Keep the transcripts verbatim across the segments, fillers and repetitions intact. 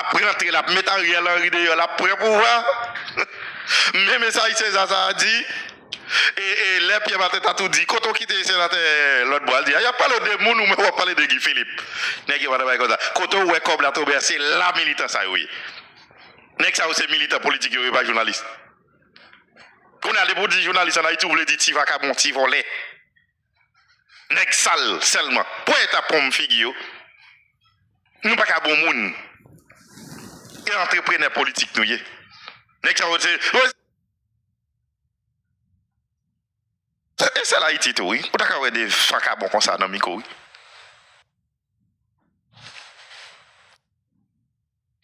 ap rantre, l ap met Ariel Henry deyò, l ap pran pouvwa. Menm Esaïe César sa a di, e, e lè Pierre Martin ta tou di, kote w kite senatè lòt bò a, l di, a, y ap pale de moun, ou menm w ap pale de Guy Philippe. Nèg yo pa nan bagay konsa. Kote w wè kòb la tonbe a, se la militan sa yo ye. Nèg sa yo se militan politik yo, yo pa jounalis. Kounye a, depi w di jounalis ann Ayiti, ou vle di ti vakabon, ti vòlè. Nèg sal sèlman. Pran etap pon figi yo. Nou pa ka bon moun. E antreprenè politik nou ye. Nèg sa yo se, e sèl Ayiti tou, wi. Ou ta ka wè de vakabon konsa nan mikwo, wi.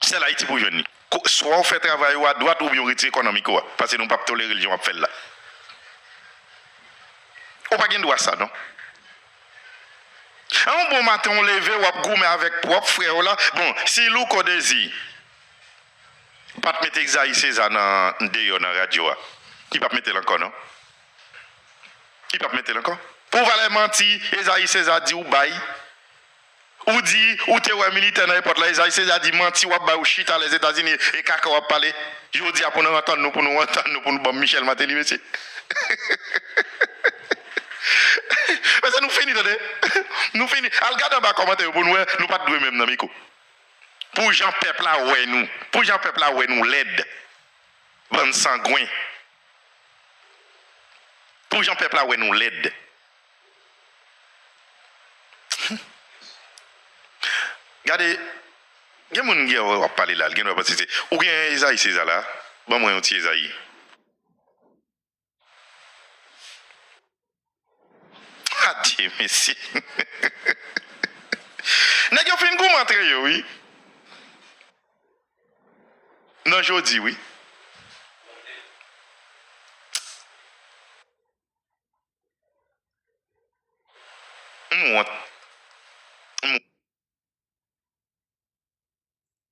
Sèl Ayiti pou w jwenn li. Ko-, swa w fè travay ou a dwat oubyen w retire kò nan mikwo a. Paske nou p ap tolere l jan w ap fè l la. Ou pa gen dwa sa, non. Yon bon maten, w leve, w ap goumen avèk pwòp frè w la. Bon, si Louko Dezi pa t mete Esaïe César nan, deyò nan radyo a, li p ap mete l ankò, non. Li p ap mete l ankò. Pou valè manti, Esaïe César di w bay. Ou di, ou te wè militè nan epòt la, Esaïe César di manti w ap bay, ou chita Lèzetazini e kaka w ap pale. Jodi a pou nou antann nou, pou nou antann nou, pou nou ban m Michel Martelly, mesye. Mesye, nou fini, tande. Nou fini. Al gade anba kòmantè yo pou nou wè, nou pa t dwe menm nan mikwo. Pou jan pèp la wè nou, pou jan pèp la wè nou lèd. Bann sangwen. Pou jan pèp la wè nou lèd. Gade, gen moun gen w ap pale la, l gen dwa panse se, ou gen Esaïe César la, ban mwen yon ti Esaïe. Adye, mesye. Nèg yo fin goumen antre yo, wi. Nan jodi, wi. M wont. M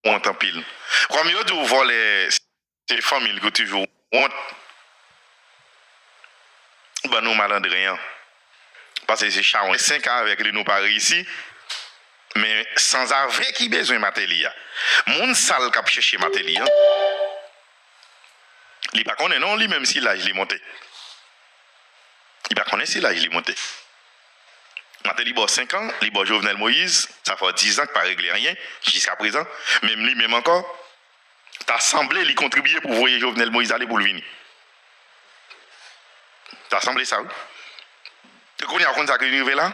wont anpil. Kòm yo di w vòlè, se fanmi l ki toujou wont. Ban nou malandren an. Paske se chawony senk an avèk li nou pa reyisi. Men sanzave ki bezwen Martelly a. Moun sal k ap chèche Martelly an. Li pa konnen non, li menm si laj li monte. Li pa konnen si laj li monte. Martelly ba w senk an, li ba w Jovenel Moïse, sa fè w diz an k pa regle anyen, jiskaprezan. Menm li menm ankò, ta sanble li kontribiye pou voye Jovenel Moïse ale pou l vini. Ta sanble sa, wi. E kounye a, w konn sa ki vin rive la?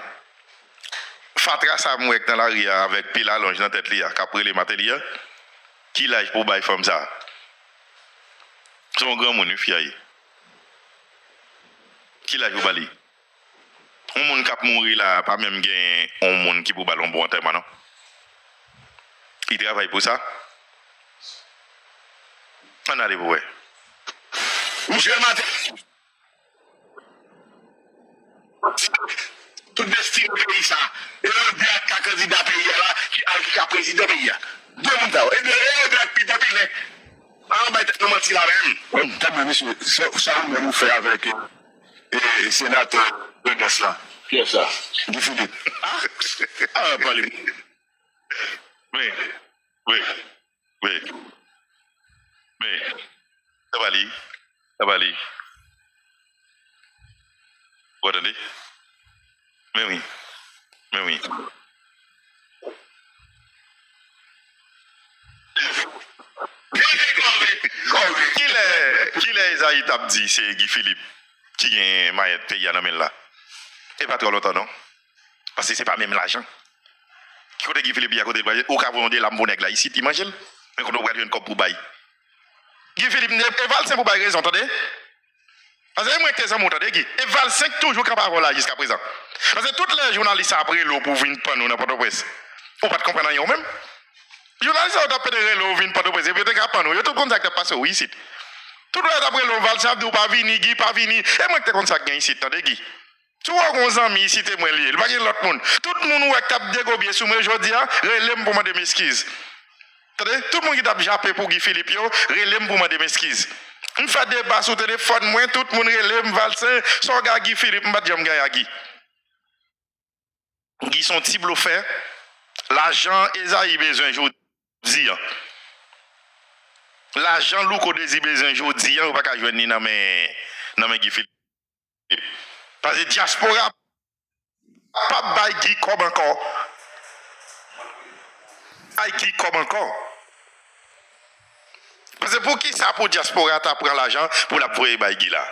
Fatra sa m wè k nan lari a avèk pil alonj nan tèt li a, k ap rele Martelly a, ki laj pou w bay fanm sa a? Se yon granmoun, wi, fi a ye. Ki laj ou ba li? Yon moun k ap mouri la a, pa menm gen yon moun ki pou ba l yon bon antèman, non. Li travay pou sa. Ann ale pou wè. Michel Martelly. Tout destine peyi sa. E lè l di ak ka kandida peyi a la, ki al ki ka prezidan peyi a. De moun sa yo. E de, e de ak Peter Pillen. Pa anba tèt nou manti la menm. Tande, mesye, sa, sa ou menm ou fè avèk, e, e, senatè Grandans la? Kiyès sa? Guy Philippe. Ah, ah, pale. Men, men, men, men, sa pa li, sa pa li. Ou tande? Men wi, men wi. Kilè, kilè Esaïe t ap di se Guy Philippe ki gen mayèt peyi a nan men l la? E pa twò lontan, non. Paske se pa menm lajan. Ki kote Guy Philippe ye a kote l pral? Ou ka voye yon delam pou nèg la isit, li manje l. Men kote w pral jwenn kòb pou bay? Guy Philippe, e Valcin pou bay rezon, tande? Paske e mwen ki te zanmi w, tande, Guy. E Valcin k toujou kanpe avè w la jiskaprezan. Paske tout lè jounalis sa ap rele w pou vin pann ou nan Pòtoprens, ou pa t konprann anyen ou menm. Jounalis sa yo t ap pede rele w vin Pòtoprens, epi yo te ka pann ou. Yo tout konn sa k t ap pase w isit. Tout lè yo t ap rele w, Valcin ap di w pa vini, Guy, pa vini. E mwen ki te konn sa k gen isit, tande, Guy. Si w wè w gen yon zanmi isit, e mwen li ye, li pa gen lòt moun. Tout moun ou wè k t ap degobye sou mwen jodi a, rele m pou mande m eskiz. Tande, tout moun ki t ap jape pou Guy Philippe yo, rele m pou mande m eskiz. M fè deba sou telefòn mwen, tout moun rele m, Valcin, sa w gen ak Guy Philippe? M pa t janm gen anyen ak Guy. Guy se yon ti blofè. Lajan Esaïe bezwen jodi a, Lajan Louko Dezi bezwen jodi a, yo pa ka jwenn li nan men, nan men Guy Philippe. Paske dyaspora p ap bay Guy kòb ankò. Ay Guy kòb ankò. Paske poukisa pou dyaspora ta pran lajan pou l ap voye bay Guy la?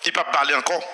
Li p ap pale ankò.